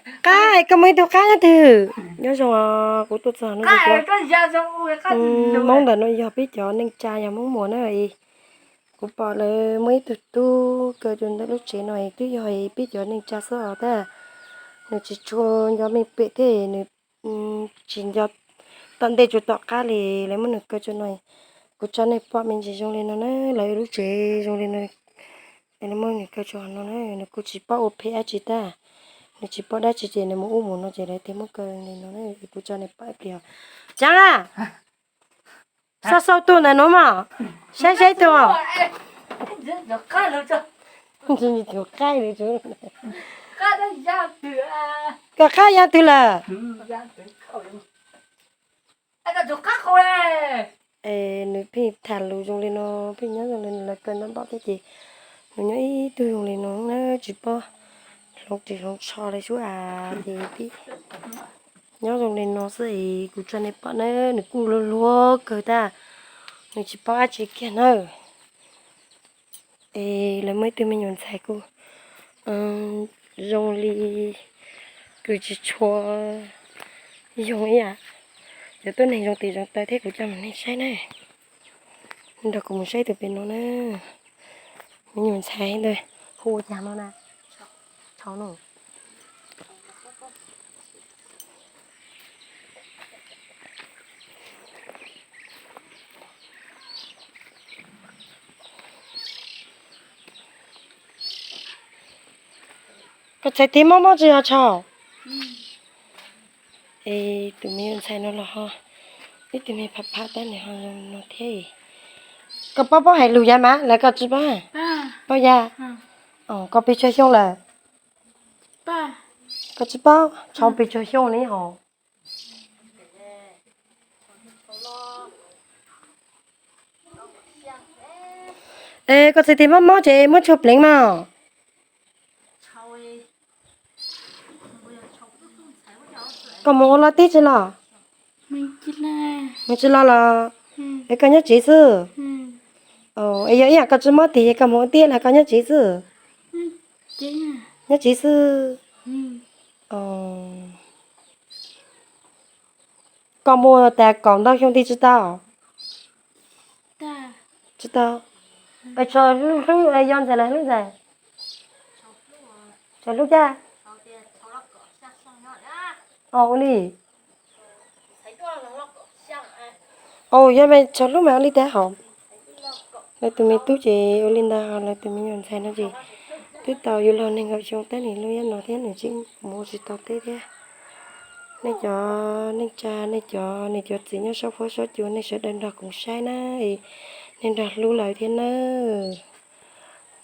Qab, koj muaj ib tug qab nyob twg? Nyob zoo, kuv tuaj txog no, Hmoob ntawm no yog peb cov neej tsa yog Hmoob Muas na. Kuv pom lawv muaj ib tug tub kaw rau ntawm lub tsev no twb yog peb cov neej tsa xwb os tab. Nws tsis tshua nco meej pem thiab nws tsis nco tom ntej tsuas tom qab li. Lawv muab nws kaw rau no, kuv tso nej pom me ntsis zoo li no na, lawv lub tsev zoo li no. Lawv muab nws kaw rau no na, nws kuj tsis paub ua phem dab tsi tab, nws tsis paub dab tsi ces nws mus ub mus no ces lawv thiaj muab kaw li no na. Kuv tso nej pom ib pliag. Tsaab a, xauj xauj tuaj ntawm no mog, saib saib tuaj. Tus qaib, koj qaib ya twg lawm? Nws pheej tham lus zoo li no, pheej nyob zoo li no, lawv kaw ntaub ntawv thiab ces nws nyob ib tug zoo li no na, tsis paub hloov ris hloov tsho li sub as ces pheej nyob zoo li no xwb es kuv tso nej pom na, nws kuj luag luag kawg tab, nws tsis paub dab tsi kiag na. Es lawv muaj ib tug me nyuam ntxhais kuj zoo li kws tsis tshua yoog ib yam, cov tuab neeg zoo tes zoo taw thiab kuv coj mam nej saib na. Nrog kuv mus saib tus pem no na. Me nyuam ntxhais ntawd hu ua cas no na? Thaum no koj txhais tes mob mob tsis ho tshau. Es tus me nyuam ntxhais no los ho ib tug me phav phav tab nws ho zoo no thiab. Koj paub paub hais lus yav mas lawv koj tsis paub? Paub ya. Koj pes tsawg xyoo lawm? Koj tsis paub, tshau pes tsawg xyoo ne hos? Es koj txhais tes mob mob ces muab tshuaj pleev mas. Koj mus ua laj teb tsis los? Mus tsis los los? Es koj nyob tsev xwb? Es yog ib yam koj tsis mob tes koj mus ua teb los koj nyob tsev xwb? Nyob tsev xwb. Koj muaj tas kaum ntau xyoo tig tsis tau? Tsis tau. Tshuav hlub, yog ntxhais los hlub ntxhais? Tshuav hlub caj. Ua li. Yog mas tshuav hlub mas ua li tas hos. Lawv tus me tub ces ua li ntawd, lawv tus me nyuam ntxhais no ces twb tau yuav luag nees nkaum xyoo tab nws lub yab no thiab nws tseem mus tsis tau teb thiab. Nej cov neej tsa, nej cov, nej cov txiv nyob saum huab saum cua nej sawv daws nrog kuv saib na, nej nrog hlub lawv thiab na.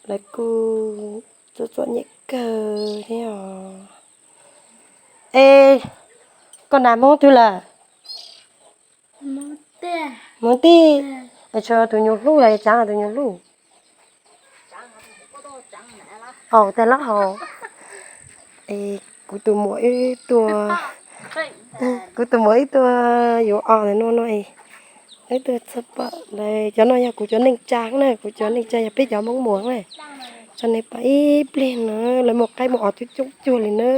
Lawv kuj txom txom nyem kawg thiab os. Es koj nas Hmoob twg lawm? Hmoob tij. Es tshuav tus nyuam hlub los tsaav tus nyuam hlub? Au, tag lab hau. Kuv tus muam ib tug, kuv tus muam ib tug yuav os ntawm no no es, ib tug txhaj pom ntawd. Cov no yog kuv cov neej tsa na, kuv cov neej tsa yog peb cov Hmoob Muas na. Tso nej pom ib pliag no, lawv muaj qaib muaj os coob coob cuag li na.